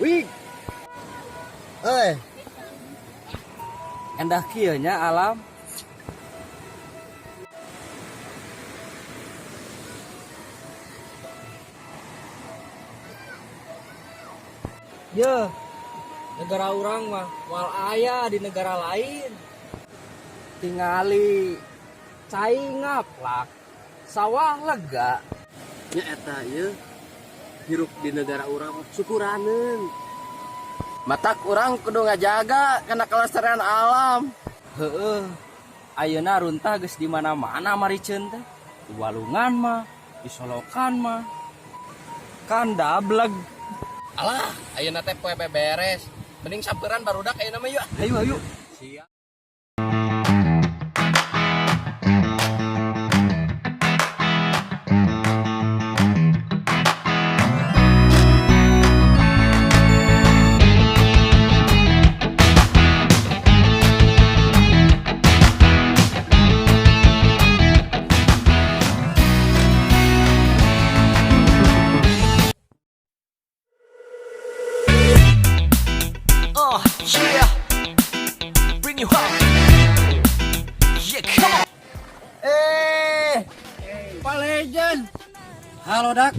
Wih. Eh, endah kieu nya alam. Ye, negara urang mah moal aya di negara lain. Tingali cai ngaplak, sawah lega. Nya eta ieu hirup di negara urang mah syukuraneun. Matak urang kudu ngajaga kana kelestarian alam. Heeh. Ayeuna runtah geus di mana-mana mariceun teh. Di walungan mah, di solokan mah. Kan dableg. Alah, ayeuna teh poe beberes. Mending samperan barudak ayeuna mah yuk. Ayo ayo. Siap. Yeah. Bring you up. Yeah, come on. Eh, Pak Legend. Halo Dak.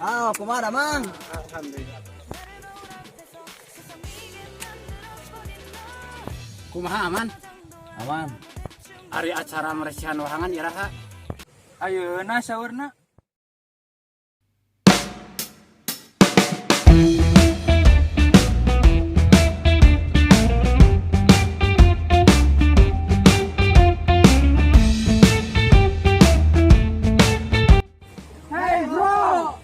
ah, kumaha Mang? Alhamdulillah. Kumaha aman? Aman. Ari acara meresihan wahangan iraha. Ayeuna saurna. Hey bro.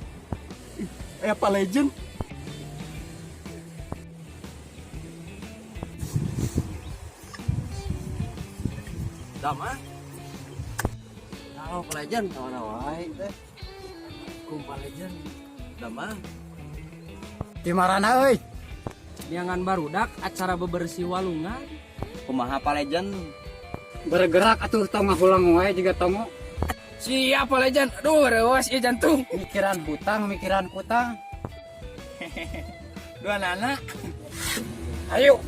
Eh, Pak Legend. Dama. Halo Pak Legend, kawan wae teh. Kumpal Legend. Dama. Di marana euy? Neangan barudak acara bebersih walungan. Kumaha Pak Legend? Bergerak atuh tong ngahulang wae jiga tongo. Siap Pak Legend. Aduh, rewas ieu jantung. Mikiran hutang, mikiran kutang. Dua nana. Ayo.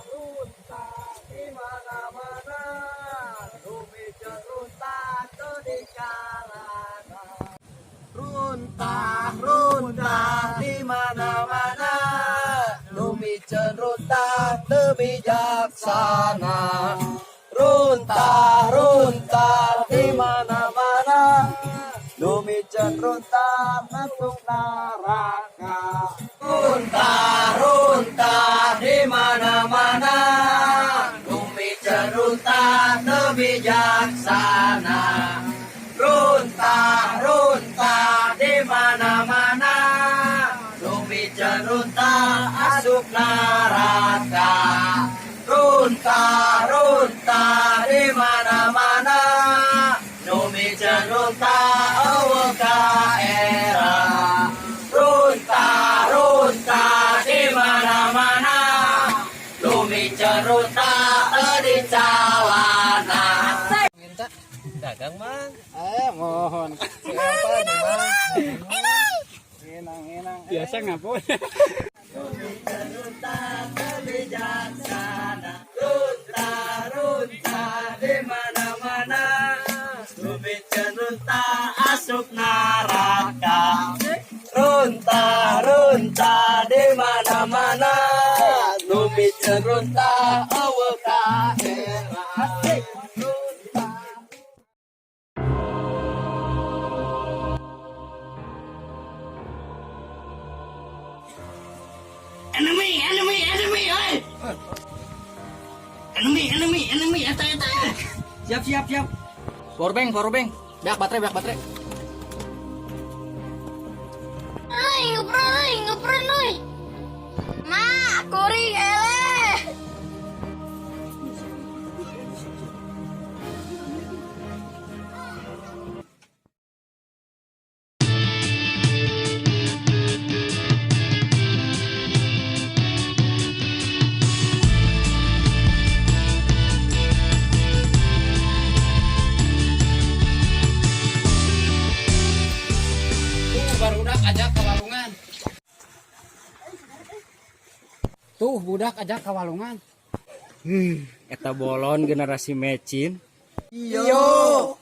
Runtah di mana-mana, rumiceun runtah teu dicalana. Runtah, runtah di mana-mana, rumiceun runtah teu bijaksana. Runtah, runtah di mana-mana, rumiceun runtah masuk neraka. Runtah, runtah di mana-mana, rumiceun runtah teu bijaksana. Runtah, runtah di mana-mana, rumiceun runtah asup neraka. Runtah, runtah di mana-mana, rumiceun runtah euweuh kaera. Runtah, runtah di mana-mana, rumiceun runtah teu dicalana. Minta Dagang, Mang. Eh, mohon. Siapa nih, Mang? Enang, enang. Biasa ngapun. Runtah bijaksana, runtah, runtah di mana-mana, rumiceun runtah asup neraka. Runtah, runtah di mana-mana, rumiceun runtah euweuh kaera. Runtah. Enemy, enemy, enemy, oi. Enemy, enemy, enemy, eta, eta. Siap siap siap. Power bank, power bank. Beak baterai, beak baterai. Euy, ngepren euy, ngepren euy. Ma, kuring eleh. Budak ajak ka walungan. Eta bolon generasi mecin. Iyo.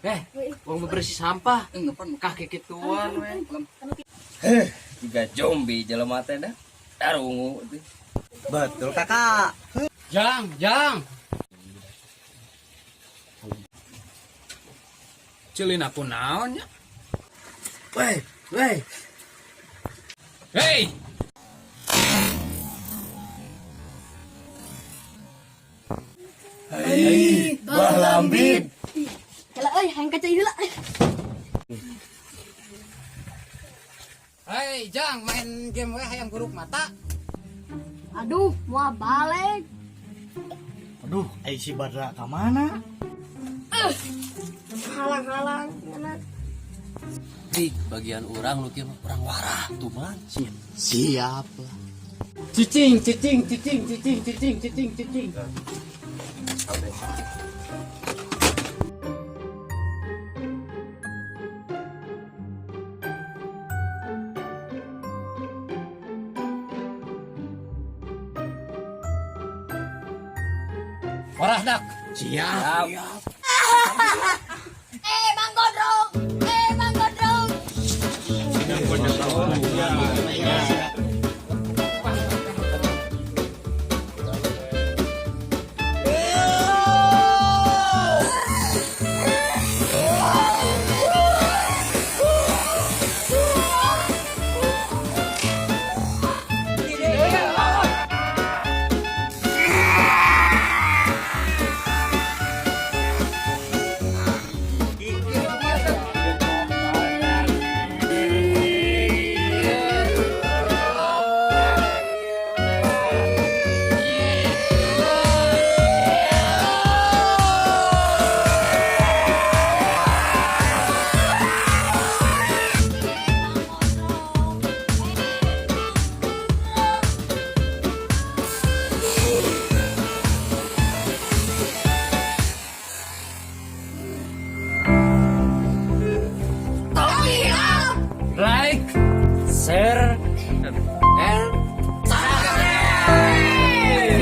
Eh, eh, wong bebersih sampah. Kah kikituan we. Jiga zombie jelema teh dah. Darungu teh. Betul kakak. Jang, jang. Celin aku naon nya? Weh, weh. Hei. Bah lambit. Kela euy, hayang kaca heula. Hei, jang main game we hayang guruk mata. Aduh, moal balik. Aduh, ai si Badra ka mana? Halang-halang anak. Dik, bagian urang lu kieu mah urang warah tuh man. Siap lah. Cicing, cicing, cicing, cicing, cicing, cicing, cicing. Warah dak. Siap. Eh, Bang Gondrong. Eh, Bang Gondrong. Like, share, and subscribe.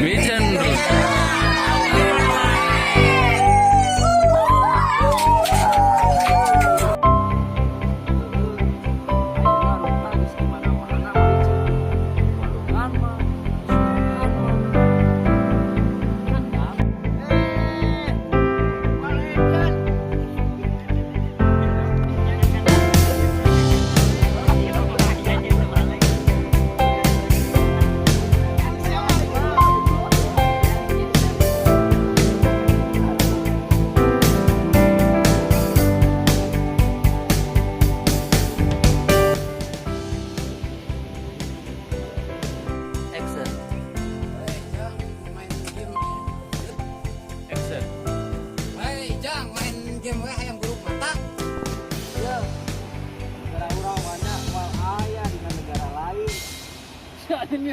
Micen terus. Action. Hei, jang main game. Action. Hei, jang main game we hayang guruk mata. Ya, negara urang mana moal aya dina negara lain. Ini.